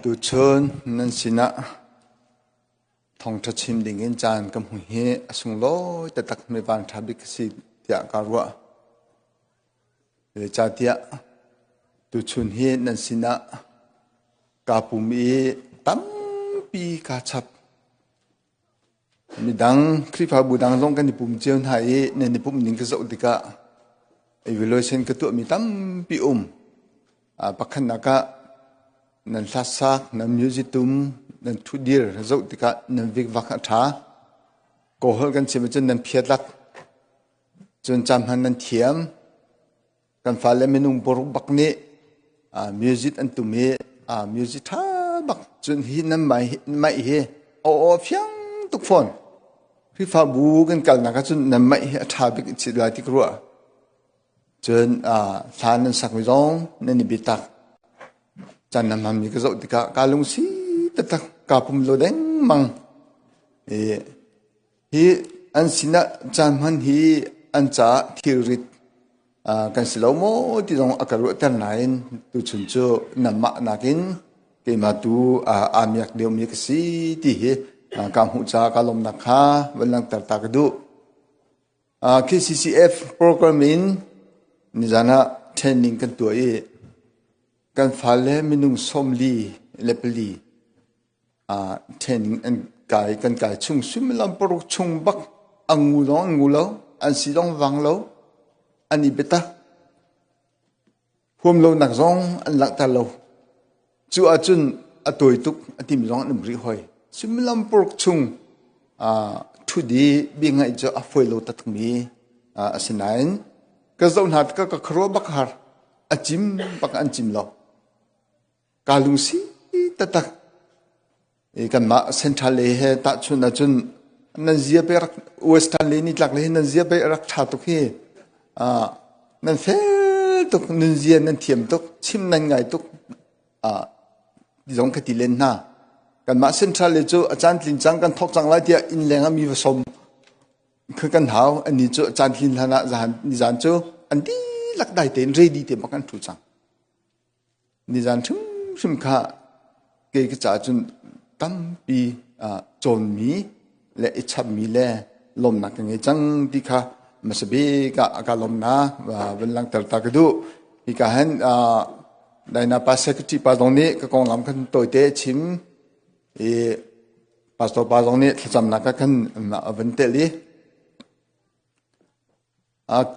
Tuchun nan sinah thawngṭha chim dingin caan ka hmu hi a sunglawi taktak mi vanṭha bik ka si tiah kaa ruah. Zeicahtiah tuchun hi nan sinah kaa pum i tampi kaa chap. Midang Khrihfabu dang zong kan i pum cio hna i nan i pumh ning ka zoh tikah evaluation ka tuahmi tampi um. Pakhatnak ah nan hlasak, nan music tum, nan ṭhutdir zoh tikah nan vikvak a ṭha. Kawlholh kan chim ahcun nan phiatlak. Cun caan hman nan thiam. Kan fale minung paruk bak nih music an tum i music ṭha bak cun hi nan maih hi aw aw fiang tuk fawn. Khrihfabu kan kalnak ahcun nan maih hi a ṭha bik in si lai ti ka ruah. Cun hla nan sakmi zong nan i biatak. Caan nan hmanmi ka zoh tikah kaa lungsi taktak kaa pum lo dengmang. I hi an sinah caan hman hi an caah thilrit kan si lo maw ti zong a ka ruahter nain tuchun cu nangmah nakin keimah tu aa miak deuhmi ka si ti hi ka hmuh caah ka lawmnak kha van langhter ta ka duh. KCCF program in nizan ah training kan tuah i kan fale minung 44 training an kai kan kai chung suimilam paruk chung bak an ngu zong an ngu lo an si zong vang lo an i biatak huam lonak zong an langhter lo cu ahcun a tawi tuk a timi zong an um rih hoi suimilam paruk chung ṭhut i bia ngaih cu a fawi lo taktakmi a si nain ka zoh hna tikah ka khuaruah bak har a cim bak an cim lo Kaa lungsi taktak. I kanmah Central lei he tahchunh ahcun nan zia pe rak Western lei nitlak lei nan zia pe rak ṭha tuk hi. Uh, nan fel tuk, nun zia nan thiam tuk, chim nan ngai tuk. Uh, zong ka ti len hna. Kanmah Central lei cu a caan tlin cang kan thok cang lai tiah inn leng ah mi va som kha kan hau. Ani cu a caan tlin hlan ah zahan nizan cu an dihlak dai tein ready te bak an ṭhu cang. Nizan hrimhrim kha kei ka caah cun tampi cawnmi le i chapmi le lawmnak ka ngei cang ti kha hmasa bik ah ka lawmnak van langhter ta ka duh. Hika hin Daina pa secretary pa zong nih ka konglam khan tawite a chim i pastor pa zong nih thlacamnak ah khan a van tel i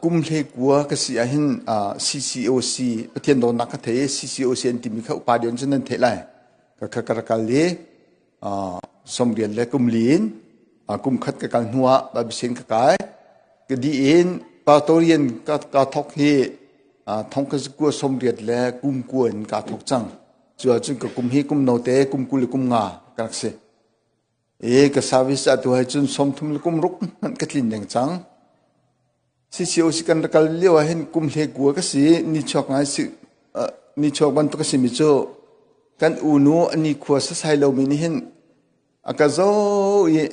Kum 19 ka si ahhin CCOC Pathian dawtnak ka thei i CCOC an timi kha upa deuh cun nan theih lai. Ka kha ka rak kal i sawmriat le kum li in kum khat ka kal hnu ah Bible ka kai. Ka dih in pastorian ka thawk hi thong ka kua sawmriat le kum kua in kaa thawk cang. Cu ahcun ka kum hi kum note kum 20 le kum nga ka rak si. E ka service atu hai cun 30 le kum ruk hmanh ka tlin deng cang. CCOC kan rak kal lio ah hin kum hle kua ka si ni chuak ngai si ni chuak bantuk a simi cu kan unu ani khua sasai lomi nih hin a ka zo i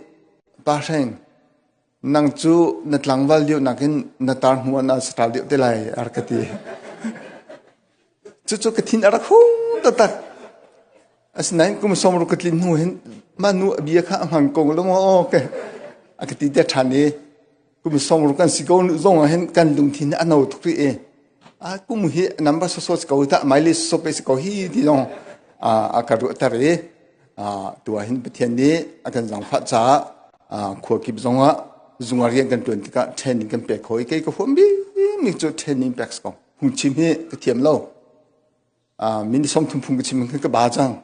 pa hreng nang cu na tlangval lio nakin na tar hnu ah na satal deuh te lai a rak ka ti. Cucu ka thin a rak hung taktak. Asinain kum 60 ka tlin hnu hin mah nu a bia kha a hmang ko lo maw ka a ka ti te ṭhan i kum 60 kan si ko zong ah hin kan lungthin a no tuk rih i a kum hi number so so ko ta mai le so pe ko hi ti zong a ka ruahter i tu ah hin Pathian nih a kan zaangfah caah khua kip zong ah zung ah rian kan ṭuan tikah training kan pek kho i kei ka huam bikmi cu training pek si ko. Phungchim hi ka thiam lo. Minute 30 phung ka chim khan ka ba cang.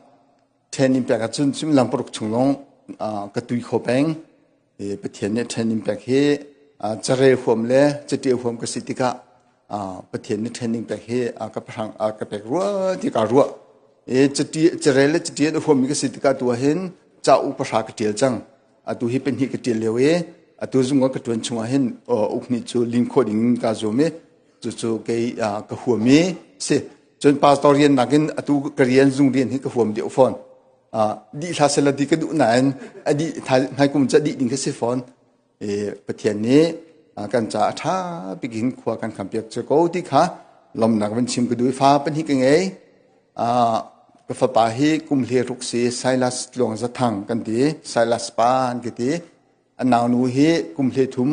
Training pek ahcun suimilam paruk chung lawng ka tui kho peng. Pathian nih training pek hi carel huam le catial huam ka si tikah Pathian nih training pek hi ka pahrang ka pek rua ti ka ruah. Carel le catial huammi ka si tikah tu ahhin cauk pahra ka tial cang. Atu hi pahnih ka tial lio i atu zung ah ka tuan chung ahhin uk hnih cu lim khawh ding in kaa zuam i cucu kei ka huam i si. Cun pastor rian nakin atu ka rian zung rian hi ka huam deuh fawn. Dih hlah sehla ti ka duh nain a dih hmaikum cu a dih ding ka si fawn. Pathian nih kan ca a ṭha bik in khua kan khampiak cu ko ti kha lawmnak van chim ka duh i fa pahnih ka ngei. Ka fapa hi kum hle ruk si Silas Tluang Zathang kan ti. Silas pa an ka ti. A naunu hi kum hle thum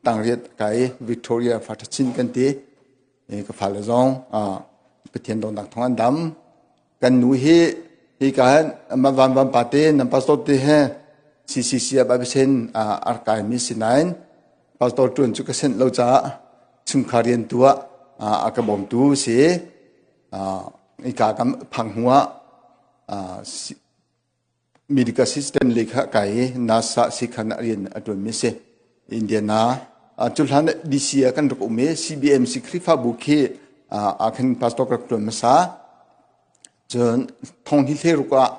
tangriat kai Victoria Fatachin kan ti. Ka fale zong Pathian dawtnak thawng an dam. Kan nu hi hi ka van van van pa te nan pastor te he CCC ah Bible a kai mi si nain pastor tuan cu ka sent lo caah chungkhar rian tu ah a ka bawmtu si. Ika kam phang hnu ah medical assistant lei kha kai i NASA sikhan ah rian a ṭuanmi si. Indiana cu hlan DC ah kan rak um i CBMC Khrihfabu khi ah khan pastor ka rak ṭuan hmasa. Cun thong hi hleiruk ah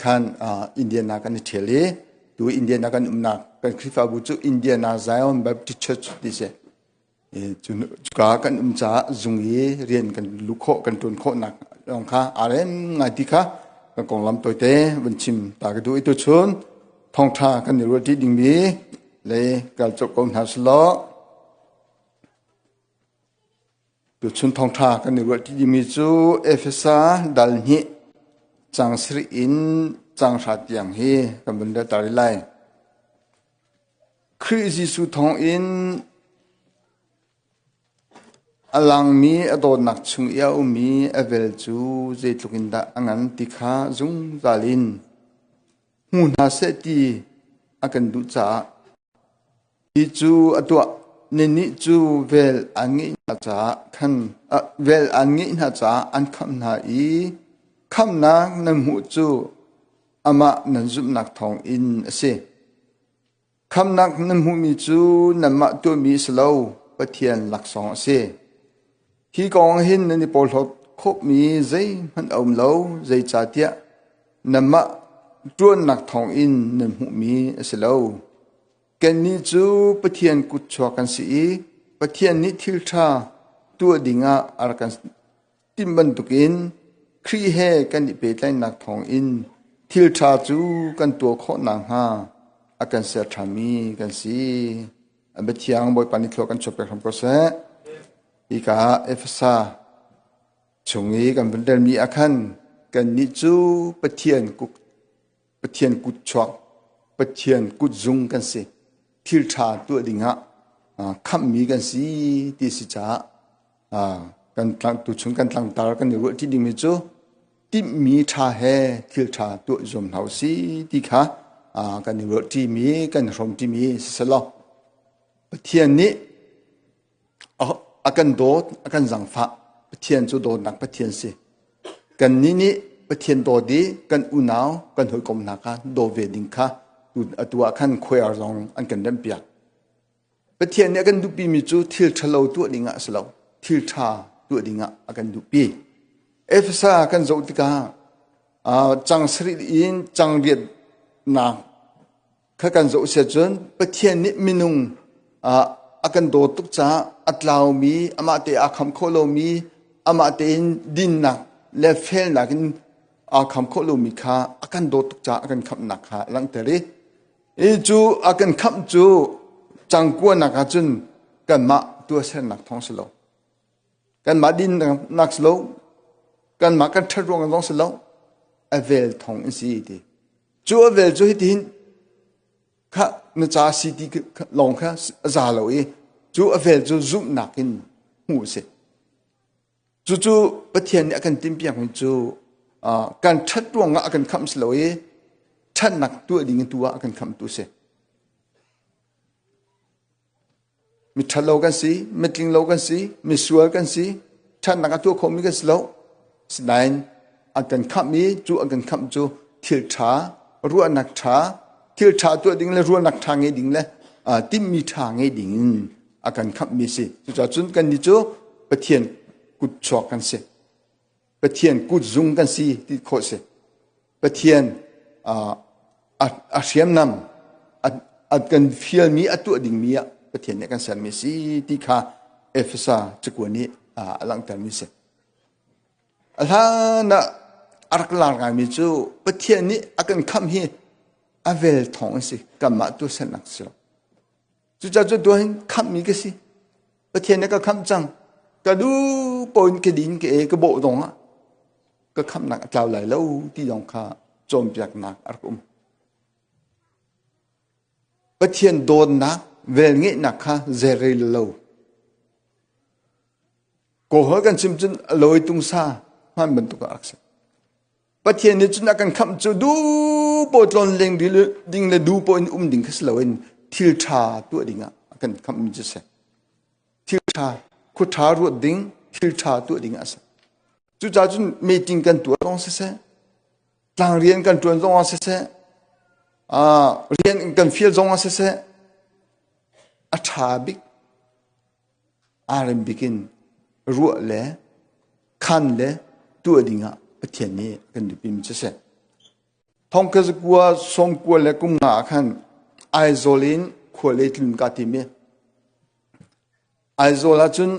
khan Indiana kan i ṭhial i tu Indiana kan umnak kan Khrihfabu cu Indiana Zion Baptist Church ti si. Cuka kan um caah zung i rian kan luh khawh kan ṭuan khawhnak lawng kha aa rem ngai ti kha kan konglam tawite vun chim ta ka duh i tuchun thawngṭha kan i ruahṭi dingmi lei kal colh ko hna selaw tuchun thawngṭha kan i ruahṭi dingmi cu Efesa dal hnih cang sarih in cang hra tiang hi kan vun rel ta rih lai. Khrih Jesuh thawngin a langmi a dawtnak chung i a ummi a vel cu zeitluk in dah a ngan ti kha zungzal in hmu hna seh ti a kan duh caah hi cu a tuah. Nannih cu vel an ngeih hna caah khan vel an ngeih hna caah an khamh hna i khamhnak nan hmuh cu amah nan zumhnak thawngin a si. Khamhnak nan hmuhmi cu nanmah tuahmi a si lo, Pathian laksawng a si. Hi kong hin nan i porhlawt khawhmi zeihmanh a um lo, zeicahtiah nanmah ṭuannak thawngin nan hmuhmi a si lo. Kannih cu Pathian kutchuak kan si i Pathian nih thil ṭha tuah dingah a rak kan timh bantukin Khrih he kan i pehtlaihnak thawngin thil ṭha cu kan tuah khawh nakhnga a kan ser ṭhanmi kan si. A biathiang Bawipa nih thlua kan chuahpiak hram ko seh. Hika Efesa chung i kan vun relmi ah khan kannih cu Pathian kut Pathian kut chuak Pathian kutzung kan si. Thil ṭha tuah dingah khamhmi kan si ti si caah kan tlang tuchun kan tlangtar kan i ruah ṭi dingmi cu timhmi ṭha he thil ṭha tuah zuam hna usih ti kha kan i ruah ṭimi kan i hrawm ṭimi si selaw Pathian nih a kan dawt a kan zangfah Pathian cu dawtnak Pathian si kannih nih Pathian dawt i kan unau kan hawikom hna kha daw ve ding kha atu ah khan khuaiar zong an kan remhpiak Pathian nih a kan duhpimi cu thil ṭhalo tuah dingah a si lo, thil ṭha tuah dingah a kan duhpi. Efesa kan zoh tikah cang sarih in cang riatnak kha kan zoh sia cun Pathian nih minung a kan dawt tuk caah a tlaumi, amah te aa kham kho lomi, amah tein dinnak le felnak in aa kham kho lomi kha a kan dawt tuk caah a kan khamhnak kha a langhter i Hi cu a kan khamh cu cangkuanak ah cun kanmah tuahsernak thawng si lo. Kanmah dinnak si lo. Kanmah kan ṭhat ruang zong si lo. A vel thawng in si ti. Cu a vel cu hitihin kha na ca si ti lawng kha a za lo i cu a vel cu zumhnak in hmuh a si. Cucu Pathian nih a kan timhpiakmi cu kan ṭhat ruangah a kan khamh si lo i ṭhatnak tuah ding in tu ah a kan khamhtu a si. Mi ṭhalo kan si, mitling lo kan si, misual kan si, ṭhatnak a tuah khawhmi kan si lo. Sinain an kan khamh i cu an kan khamh cu thil ṭha, ruahnak ṭha, thil ṭha tuah ding le ruahnak ṭha ngei ding le timhmi ṭha ngei ding in a kan khamhmi si. Cucaah cun kannih cu Pathian kutchuak kan si. Pathian kutzung kan si ti khawh si. Pathian a hriamnam a kan fialmi a tuah dingmi ah Pathian nih a kan sermi si ti kha Efesa cakuat nih a langhtermi si. A hlan ah a rak lar ngaimi cu Pathian nih a kan khamh hi a vel thawng an si. Kanmah tuahsernak si lo. Cucaah cu tuah hin khamhmi ka si. Pathian nih ka khamh cang. Ka duh paoh in ka din ka e ka bawh dong ah. ka khamhnak a tlau lai lo ti zong kha cawnpiaknak a rak um. Pathian dawtnak velngeihnak kha zeirel lo. Kawlholh kan chim cun lawi tungsa hman bantuk ah a rak si. Pathian nih cun a kan khamh cu du paw tlawn leng ding le du paw in um ding kha si loin thil ṭha tuah ding ah a kan khamhmi cu si. Thil ṭha, khua ṭha ruat ding, thil ṭha tuah ding ah a si. Cucaah cun meeting kan tuah zong siseh, tlang rian kan ṭuan zong ah siseh, rian kan fial zong ah siseh, a ṭha bik aa rem bik in ruah le khan le tuah dingah Pathian nih a kan duhpimi cu a si. Thongkazakua sawmkua le kum nga ah khan Aizawl in khua lei tlun kaa tim i Aizawl ah cun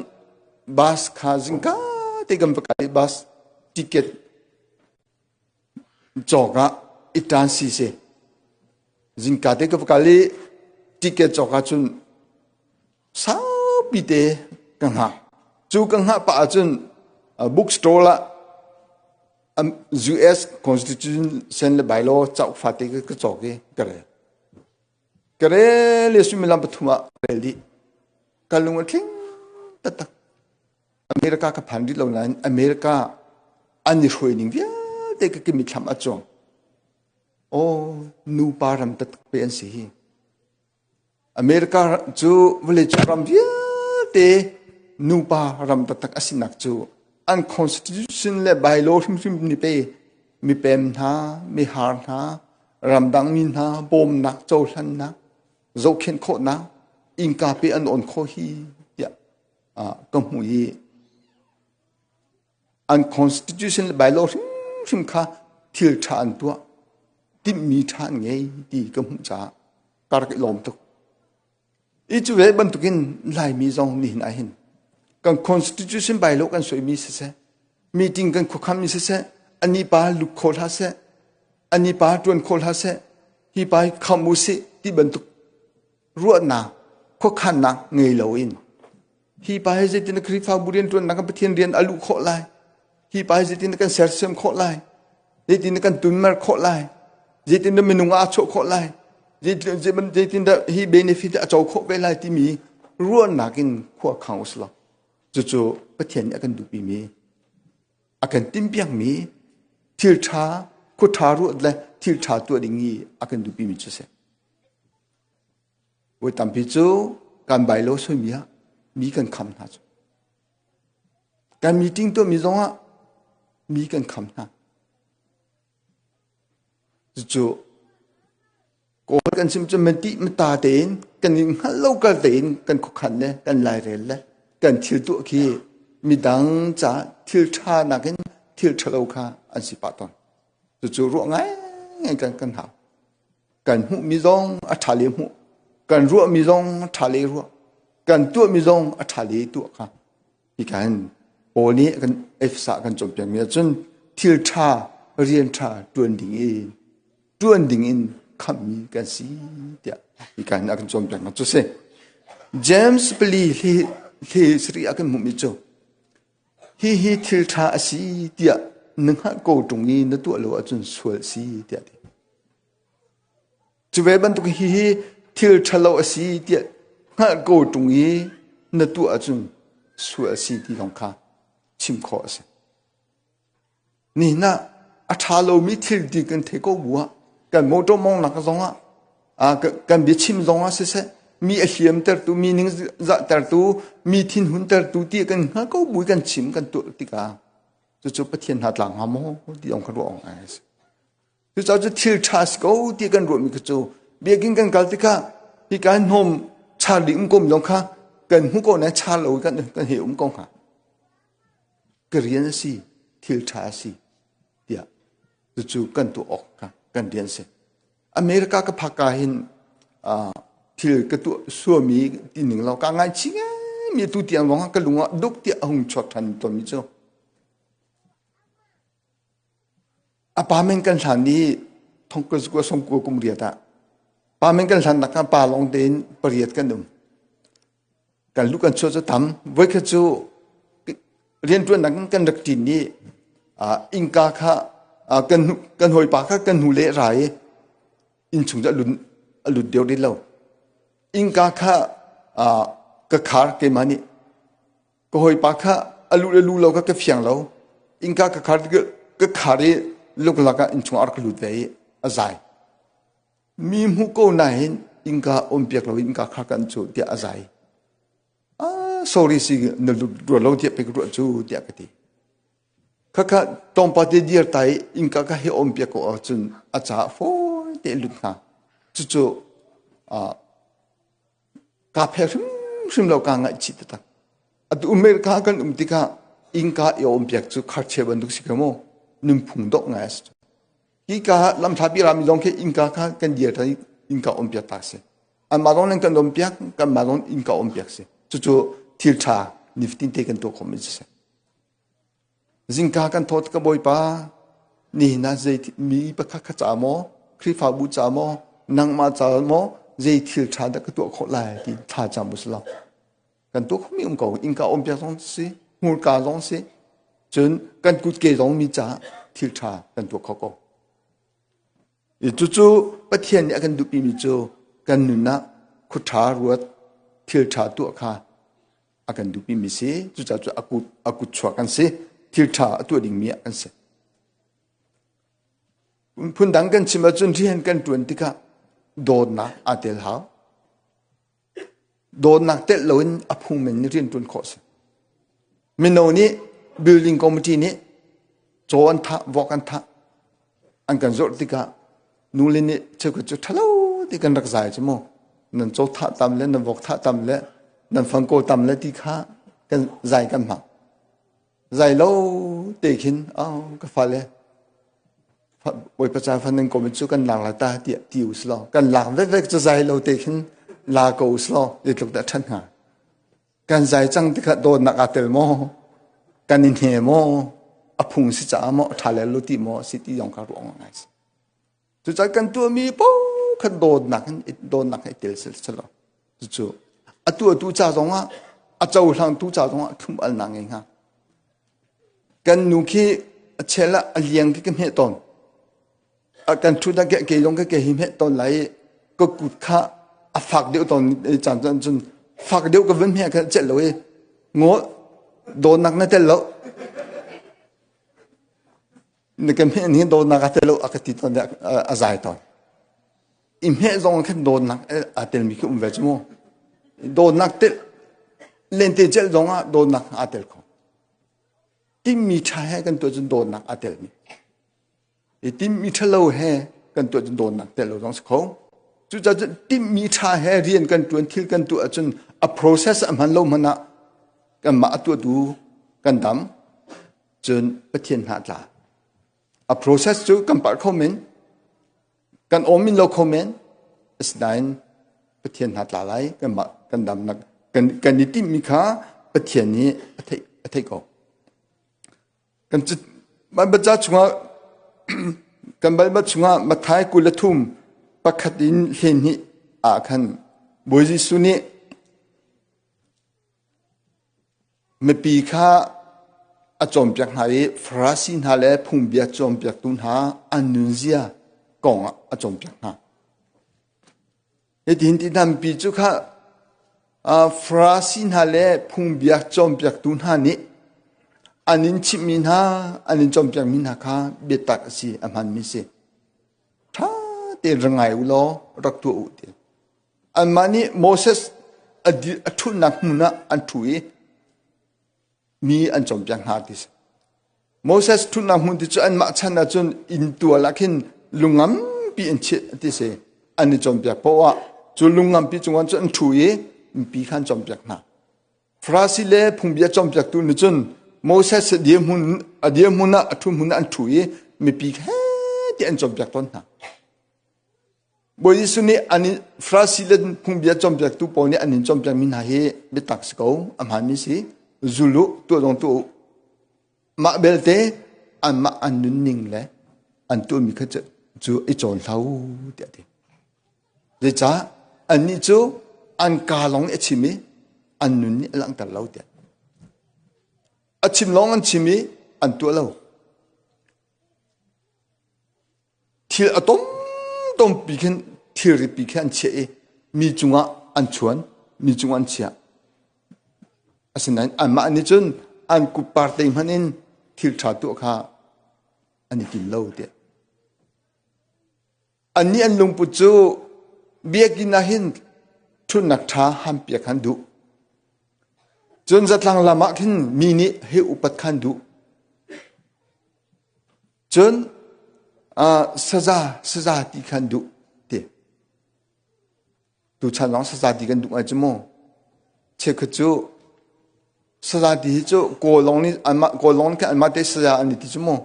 bus kha zingka te kan va kai i bus ticket cawk ah i ṭan si si. Zingka te ka va kal i ticket cawk ah cun saupi te ka hngak. Cu ka hngah pah ahcun bookstore ah US Constitution le bylaw cauk fate ka cawk i ka rel. Ka rel i suimilam pathum ah rel dih. Ka lung a tling taktak. America ka phan rih lo nain America an i hruai ning vialte ka mitthlam a cuang. Aw, nupa ram taktak pe an si hi. America cu vawleicung ram vialte nupa ram taktak a sinak cu an constitution le bylaw hrimhrim nih pe mipem hna, mihar hna, ramdang mi hna bawmnak, cohlannak, zohkhenh khawhnak, innka pe an on khawh hi tiah ka hmuh i an constitution le bylaw hrimhrim kha thil ṭha an tuah timhmi ṭha an ngei ti ka hmuh caah ka rak i lawm tuk. I cu ve bantukin Laimi zong nihin ah hin kan constitution bylaw kan suaimi siseh, meeting kan khuakhammi siseh, ani pa lut kho hlah seh, ani pa ṭuan kho hlah seh, hi pa hi kham u sih ti bantuk ruahnak khuakhannak ngei loin hi pa hi zeitin Khrihfabu rianṭuannak kan Pathian rian a luh khawh lai hi pa hi zeitin kan sersiam khawh lai zeitin kan tunmer khawh lai zeitin minung ah a chuah khawh lai zeitin dah hi benefit a co khawh ve lai timi ruahnak in khua khang usih law cucu Pathian nih a kan duhpimi a kan timhpiakmi thil ṭha khua ṭha ruat le thil ṭha tuah ding i a kan duhpimi cu a si. Voi tampi cu kan bai lo soimi ah mi kan kham hna cu. Kan meeting tuahmi zongah mi kan kham hna. Cucu Kawl kan chim cu mati mata tein kan i hngalh lo kal tein kan khuakhan le kan lairel le kan thil tuah khi midang ca thil ṭha nakin thil ṭhalo kha an si pah tawn. Cucu ruah ngai kan kan hau. Kan hmuhmi zong a ṭha le hmuh, kan ruahmi zong a ṭha le ruah, kan tuahmi zong a ṭha le tuah kha hi kan Paul nih kan Efesa kan cawnpiakmi ahcun thil ṭha rian ṭha ṭuan ding in ṭuan ding in khamhmi kan si tiah hi kan a kan cawnpiaknak cu si. James pali hi hi sari a kan hmuhmi cu Hihi thil ṭha a si tiah na hngalh ko ṭung i na tuah lo ahcun sual a si tiah a ti. Cu ve bantuk hihi thil ṭhalo a si tiah hngalh ko ṭung i na tuah ahcun sual a si ti zong kha chim khawh a si. Nihin ah a ṭha lomi thil ti kan theih ko bu ah kan motor mawngnak zong ah kan biachim zong ah siseh mi a hliamtertu mi ningzahtertu mi thinhuntertu ti kan hngal ko bu kan chim kan tuah tikah cucu Pathian hna tlang hnga maw ti zong kha ruah awk ngai a si. Cucaah cu thil ṭha si ko ti kan ruahmi kha cu biakinn kan kal tikah hika hnawm char ding um kom zong kha kan hmu ko na char lo kan kan he um ko hnga. Ka rian a si, thil ṭha a si tiah cucu kan tuah awk kha kan rian a si. America ka phak ka hin thil ka tuah suami ti ning lo ka ngaichih ngai mi tu tiang zong ah ka lung ah duk tiah a hung chuak ṭhan tawnmi cu a pa men kan hlan i thongkua songkua kum riat ah pa men kan hlan nak ah pa lawng tein pariat kan um. Kan lu kan chuah cu tam. Voikhat cu rianṭuannak kan rak ṭin i Innka kha kan hawipa kha kan hnu le ra i innchung cu a lut deuh rih lo. Innka kha ka khar keimah nih. Ka hawipa kha a luh le luh lo kha ka fiang lo. Innka ka khar ka khar i luklak ah innchung ah a rak lut ve i a zai. Mi hmuh ko nain innka um piak lo in innka khar kan cu tiah a zai. Ah, sorry si na lut rua lo tiah pek ruah cu tiah ka ti. Khakha tlawmpal te dir ta i innka ka hi um piak ko ahcun a caah fawi te lut hnga. Cucu kaa phel hrimhrim lo kaa ngaihchih taktak. Atu America kan um tikah innka i um piak cu kharchia bantuk si ko mu. Nunphung dawh ngai a si. Hi ka lamhla pi rami zong khi innka kha kan dir ta i innka um piak ta si. Anmah zong nan kan um piak, kanmah zong innka um piak si. Cucu thil ṭha nifatin te kan tuah khawhmi si. Zingka kan thawt ka Bawipa, nihin ah zei mi pakhat kha ca maw, Khrihfabu ca maw, nangmah ca maw, zei thil ṭha dah ka tuah khawh lai ti thla cam u sih Kan tuah khawhmi um ko, innka um piak zong si, hmurka zong si, cun kan kutke zong mi caah thil ṭha kan tuah kho ko. Cucu Pathian nih a kan duhpimi cu kan nun ah khuaṭha ruat, thil ṭha tuah kha a kan duhpimi si. Cucaah cu a kut chuak kan si. Thil ṭha a tuah dingmi ah kan si. Phundang kan chim ahcun rian kan ṭuan tikah dawtnak aa tel hau. Dawtnak telh loin a phungmen nih rian ṭuan khawh a si. Mino nih building committee nih caw an thah, vok an thah, an kan zawrh tikah nule nih cheukhat cu ṭhalo ti kan rak zai cu mu. Nan caw thah tam le nan vok thah tam le nan fangkaw tam le ti kha kan zai kan hmang. Zai lo te khin, oh, ka fale Bawipa ca fan nan kom cu kan lak la ta tiah ti u sih law kan lak vekvek cu zai lo te khin la ko u sih law zeitluk dah ṭhan hnga. Kan zai cang tikah dawtnak aa tel maw? Kan i hne maw? A phung si caah maw? A ṭha le lo ti maw? Si ti zong kha ruah ngai si. Cucaah kan tuahmi paoh kha dawtnak in dawtnak i tel si lo. Cucu atu atu ca zongah a cohlangtu ca zongah thlum alnak ngei hnga. Kan nu khi a chel ah a liang khi ka hmeh tawn. A kan ṭhut ah ke zong ka ke hi hmeh tawn lai i ka kut kha a fak deuh tawn caan cun cun fak deuh ka vun hmeh kha celh lo i ngaw dawtnak na tel lo. Na ka hmeh ni dawtnak a tel lo a ka ti tawn a zai tawn. I hmeh zong khan dawtnak aa telmi khi um ve cu mu. Dawtnak tel lente celh zong ah dawtnak aa tel kho. Timmi ṭha he kan tuah cun dawtnak aa telmi. I timmi ṭhalo he kan tuah cun dawtnak tel lo zong si kho. Cucaah cun timmi ṭha he rian kan ṭuan thil kan tuah ahcun a process a hman lo hmanh ah kanmah a tuahtu kan dam cun Pathian hna tla. A process cu kan palh kho men kan awm in lo kho men asinain Pathian hna tla lai kanmah kan damnak kan kan i timhmi kha Pathian nih a theih a theih ko kan Baibal ca chungah kan Baibal chungah Matthai 23 pakhat in 12 ah khan Bawi Jesuh nih Mipi kha a cawnpiak hna i Farasi hna le phungbia cawnpiaktu hna an nunzia kong ah a cawnpiak hna. Hitin ti hna mipi cu kha Farasi hna le phungbia cawnpiaktu hna nih an in chimhmi hna, an in cawnpiakmi hna kha biatak a si, a hmanmi a si. Ṭha tein ra ngai u law rak tuah u ti. Anmah nih Moses a ṭhutnak hmun ah an ṭhu i mi an cawnpiak hna ti si. Moses ṭhutnak hmun ti cu anmah chan ahcun inn tual ah khin lung nganpi in chiah ti si. An i cawnpiak paoh ah cu lung nganpi cungah cun an ṭhu i mipi kha an cawnpiak hna. Farasi le phungbia cawnpiaktu nih cun Moses dirhmun a dirhmun ah a ṭhu hmun ah an ṭhu i mipi he ti an cawnpiak tawn hna. Bawi Jesuh nih an in Farasi le phungbia cawnpiaktu pawl nih an in cawnpiakmi hna hi biatak si ko, a hmaanmi si. Zul u, tuah zong tuah u. Mah belte anmah an nunning le an tuahmi kha cu i cawn hlah u tiah a ti. Zeicah annih cu an kaa lawng nih a chim i an nun nih a langhter lo tiah. A chim lawng an chim i an tuah lo. Thil a tomtom pi khin thilri pi khi an chiah i mi cungah an chuan, mi cungah an chiah. Asinain anmah nih cun an kutpar te hmanh in thil ṭha tuah kha an i tim lo tiah. Annih an lungput cu biakinn ah hin ṭhutnak ṭha hampiak an duh. Cun zatlang lam ah khin mi nih hei upat kha an duh. Cun saza saza ti kha an duh ti. Tuchan zong saza ti kan duh ngai cu mu. Cheukhat cu saza ti hi cu Kawl lawng nih anmah Kawl lawng nih anmah te saza an i ti cu mu.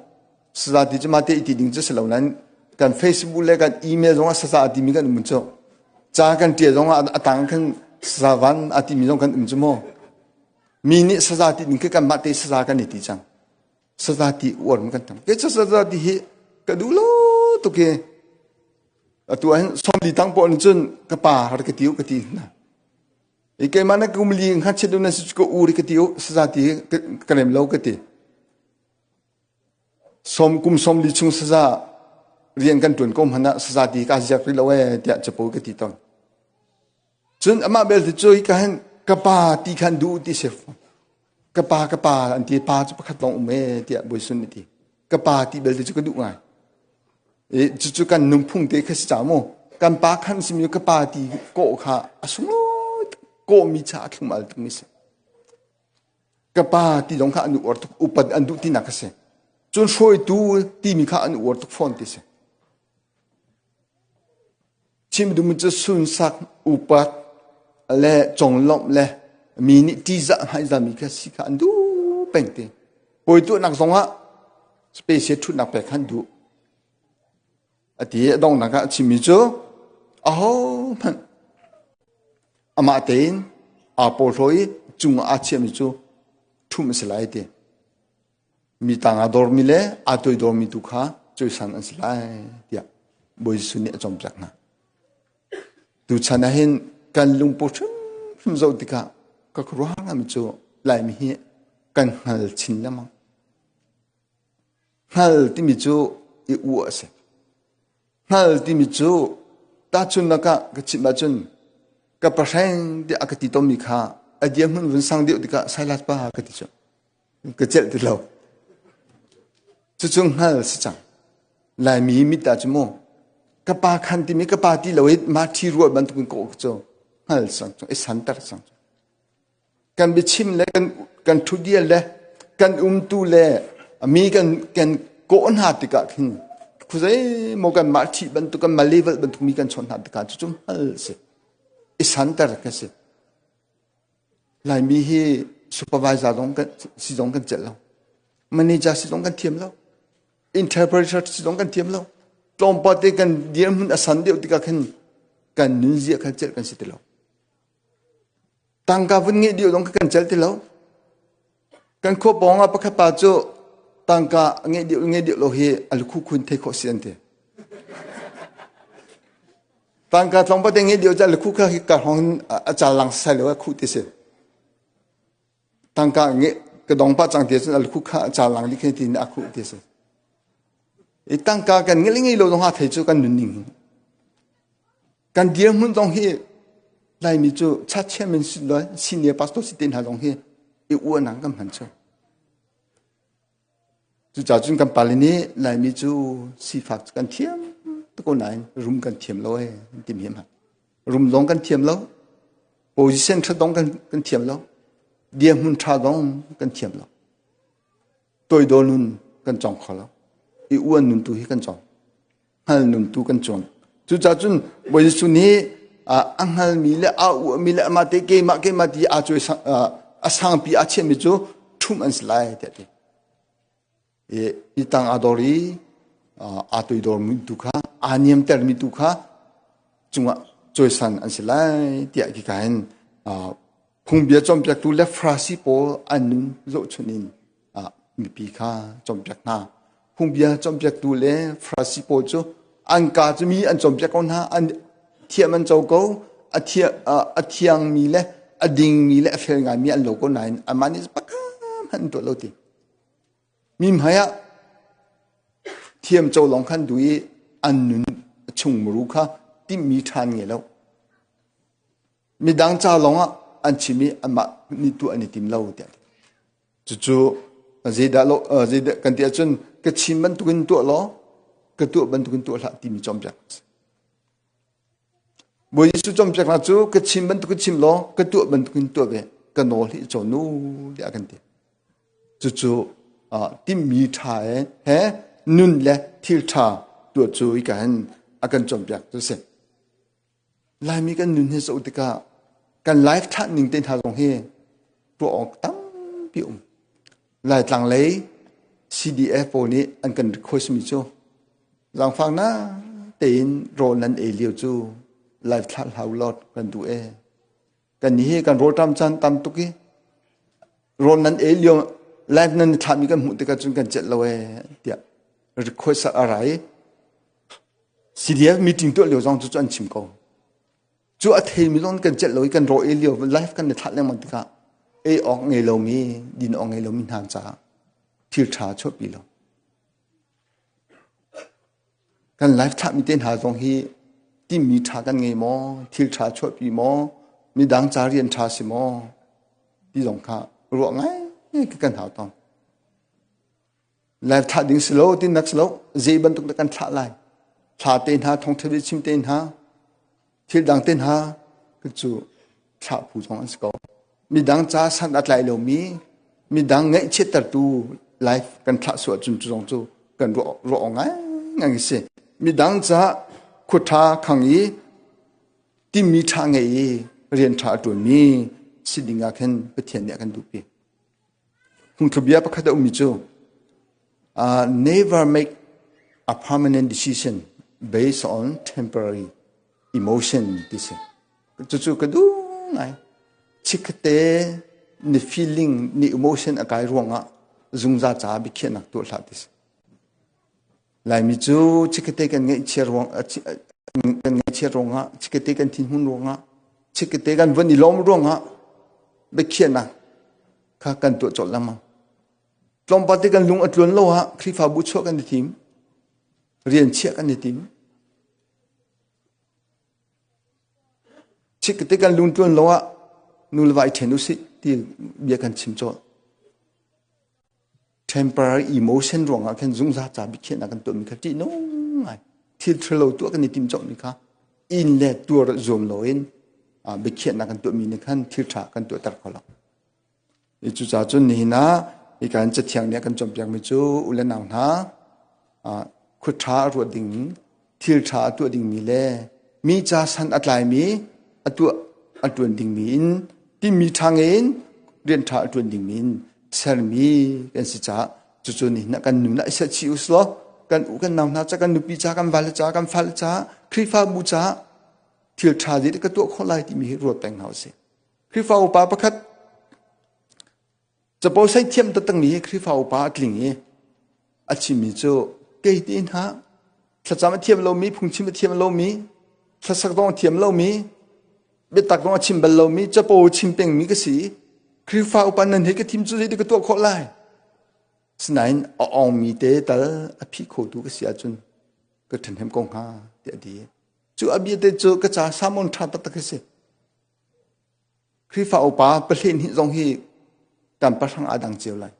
Saza ti cu mah te i ti ding cu si lo nain kan Facebook le kan email zong ah saza a timi kan um cu. Ca kan ṭial zong ah a tang khan saza van a timi zong kan um cu mu. Mi nih saza ti ding khi kanmah te saza kan i ti cang. Saza ti uar kan tam. Kei cu saza ti hi ka duh lo tuk hi. Atu ah hin 40 tang pawl nih cun ka pa har ka ti u ka ti hna. I keimah na kum li ngakchia deuh na si cu ka u ri ka ti u saza ti ka rem lo ka ti. Som kum 40 chung saza rian kan tuan ko hmanh ah saza ti ka ziak rih lo ee tiah capo ka ti tawn. Cun amah belte cu hi ka hin ka pa ti khan duh ti si. Ka pa ka pa an ti pa cu pakhat lawng um ee tiah Bawi Sun nih ti. Ka pa ti belte cu ka duh ngai. I cucu kan nunphung te kha si ca mu. Kan pa khan simi ka pa ti kawh kha a sunglawi kawhmi cha a thlum al tukmi si. Ka pa ti zong kha an uar tuk upat an duh tinak kha si. Cun hruaitu timi kha an uar tuk fawn ti si. Chim duhmi cu sunsak, upat le conglawmh le mi nih ṭihzah hmaizahmi kha si kha an duh peng te. Puai tuahnak zongah special ṭhutnak pek kha an duh. A ti i a donghnak ah a chimmi cu ahohmanh amah tein aa porhlaw i cungah aa chiahmi cu ṭhumh a si lai a ti. Mi tang aa dormi le aa toidormi tu kha cawisan an si lai tiah Bawi Jesuh nih a cawnpiak hna. Tuchan ah hin kan lungput hrimhrim zoh tikah ka khuaruahhar ngaimi cu Laimi hi kan hngal chin lengmang. Hngal timi cu i uah a si. Hngal timi cu tahchunhnak ah ka chimh ahcun ka pahreng tiah a ka ti tawnmi kha a dirhmun vun sang deuh tikah Silas pa ka ti cu. Ka celh ti lo. Cucu hngal si cang. Laimi mit ah cu mu ka pa khan timi ka pa ti lo i ma ṭhi rual bantukin kawh cu hngal cang cu i santer cang. Kan biachim le kan kan ṭhutdial le kan umtu le mi kan kan kawh hna tikah khin khuazei maw kan mah ṭhi bantuk kan mah level bantuk mi kan chawnh hna tikah cucu hngal si i santer ka si. Laimi hi supervisor zong kan si zong kan celh lo. Manager si zong kan thiam lo. Interpreter si zong kan thiam lo. Tlawmpal te kan dirhmun a san deuh tikah khin kan nunzia kha celh kan si ti lo. Tangka vun ngeih deuh zong kan celh ti lo. Kan khua pawng ah pakhat pa cu tangka ngeih deuh ngeih deuh lo hi a lukhu khun thei khawh si an ti. Tangka tlawmpal te ngeih deuh cu a lukhu kha ka hong a cal lang sai lo a khuh ti si. Tangka ngeih ka dong pa cang ti cun a lukhu kha a cal lang dih khi ti a khuh ti si. I tangka kan ngeih ngei lo zong ha thei cu kan nunning hi. Kan dirhmun zong hi Laimi cu church chairman si le senior pastor si te hna zong hi i uahnak kan hman cu. Cucaah cun kan pale nih Laimi cu sifak cu kan thiam tuk ko nain rum kan thiam lo ee an timi hi a hman. Rum zong kan thiam lo, position ṭha zong kan thiam lo, dirhmun ṭha zong kan thiam lo. Toidor nun kan cawng kho lo. I uan nun tu hi kan cawng. Hngal nun tu kan cawn. Cucaah cun Bawi Jesuh nih a hngalmi le aa uahmi le amah te keimah keimah ti aa cuai a sangpi aa chiahmi cu ṭhumh an si lai tiah a ti. I tang aa dor i aa toidormi tu kha aa niamtermi tu kha cungah cawisan an si lai tiah khika hin phungbia cawnpiaktu le Farasi pawl an nun zohchunh in mipi kha cawnpiak hna. Phungbia cawnpiaktu le Farasi pawl cu an kaa cu mi an cawnpiak ko hna, an thiam an co ko, a thiangmi le a dingmi le a fel ngaimi an lo ko nain amah nih pakhat hmanh an tuah lo ti. Mi hmai ah thiam co lawng khan duh i an nun chung muru kha timhmi ṭha an ngei lo. Midang ca lawngah an chim i anmah nih tuah an i tim lo tiah. Cucu zeidah lo zeidah kan ti ahcun ka chim bantukin tuah law ka tuah bantukin tuah hlah timi cawnpiak a si. Bawi Jesuh cawnpiaknak cu ka chim bantukin chim law ka tuah bantukin tuah ve ka nawl hi cawn u tiah a kan ti. Cucu timhmi ṭha he nun le thil ṭha tuah cu hika hin a kan cawnpiak cu a si. Laimi kan nun hi zoh tikah kan life thlah ning te hna zong hi tuah awk tampi um. Laitlang lei CDF pawl nih an kan request mi cu zaangfak na tein rawl nan ei lio cu live thlah hlau lot kan duh e. Kan hi kan rawlṭam caan tam tuk i rawl nan ei lio live nan thlahmi kan hmuh tikah cun kan celh lo e tiah request a ra i CDF meeting tuah lio zong cu an chim ko. Cu a theimi zong kan celh lo i kan raw ei lio live kan i thlah lengmang tikah ei awk ngei lomi din awk ngei lomi hna caah thil ṭha chuahpi lo. Kan live thlahmi te hna zong hi timmi ṭha kan ngei maw? Thil ṭha chuahpi maw? Midang ca rian ṭha si maw? Ti zong kha ruah ngai kan hau tawn. Live thlah ding si lo tinak si lo zei bantuk dah kan thlah lai? Thla te hna, thawngṭha bia chim te hna, thil dang te hna cu thlah phu zong an si ko. Midang ca san a tlai lomi, midang ngaihchiattertu live kan thlah sual cun cu zong cu kan ruah ruah awk ngai ngai si. Midang ca khuaṭha khang i timi ṭha ngei i rian ṭha a ṭuanmi si ding ah khin Pathian nih a kan duhpi. Phungthlubia pakhat a ummi cu never make a permanent decision based on temporary emotion ti si. Cucu ka duh ngai. Chikkhatte ni feeling, ni emotion a kai ruangah zungzal caah biakhiahnak tuah hlah ti si. Laimi cu chikkhatte kan ngaihchia ruang kan ngaihchiat ruangah chikkhatte kan thinhun ruangah chikkhatte kan von i lawm ruangah biakhiahnak kha kan tuah colh lengmang. Tlawmpal te kan lung a tluan lo ah Khrihfabu chuah kan i tim, rian chiah kan i tim. Chikkhatte kan lung tluan lo ah nu le va i ṭhen usih ti bia kan chim colh. Temporary emotion ruangah khin zungzal ca biakhiahnak kan tuahmi kha ṭihnung ngai. Thil ṭhalo tuah kan i tim cawkmi kha inn le tuar zuam loin biakhiahnak kan tuahmi nih khan thil ṭha kan tuahter kho lo. Cucaah cun nihin ah hika in Cathiang nih a kan cawnpiakmi cu u le nau hna khua ṭha a ruat ding, thil ṭha a tuah dingmi le mi ca san a tlaimi a tuah a ṭuan dingmi in timi ṭha ngei in rian ṭha a ṭuan dingmi in sermi kan si caah cucu nihin ah kan nun ah i serchih u law kan u kan nau hna ca kan nupi ca kan vale ca kan fale ca Khrihfabu ca thil ṭha zei ka tuah khawh lai timi hi ruat peng hna usih. Khrihfa upa pakhat capo sai thiam taktakmi hi Khrihfa upa a tling i a chimmi cu kei ti hna thlacam a thiam lomi phungchim a thiam lomi thlasak zong a thiam lomi biatak zong a chim bal lomi capo chim pengmi ka si Khrihfa upa nan he ka thim cu zei ka tuah khawh lai sinain a ongmi te tal a phih khotu ka si ahcun ka ṭhahnem ko hnga tiah a ti cu a bia te cu ka ca sermon ṭha taktak a si Khrihfa upa pahnih hnih zong hi kan pahrang aa dang cio lai.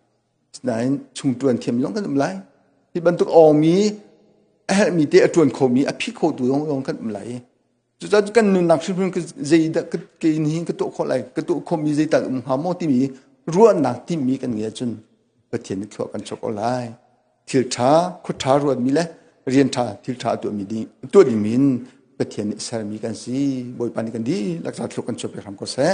Asinain chungṭuan thiam zong kan um lai. Hi bantuk awmi a herhmi te a ṭuan khomi a phi khotu zong zong kan um lai. Cucaah kan nunnak hrimhrim zeidah ke in ka tuah khawh lai, ka tuah khawhmi zeital um hnga maw timi ruahnak timmi kan ngei ahcun Pathian nih thlua kan chuak ko lai. Thil ṭha, khua ṭha ruatmi le rian ṭha, thil ṭha tuahmi ding, tuah dingmi in Pathian nih sermi kan si. Bawipa nih kan dihlak ca thlua kan chuah piak hram ko seh.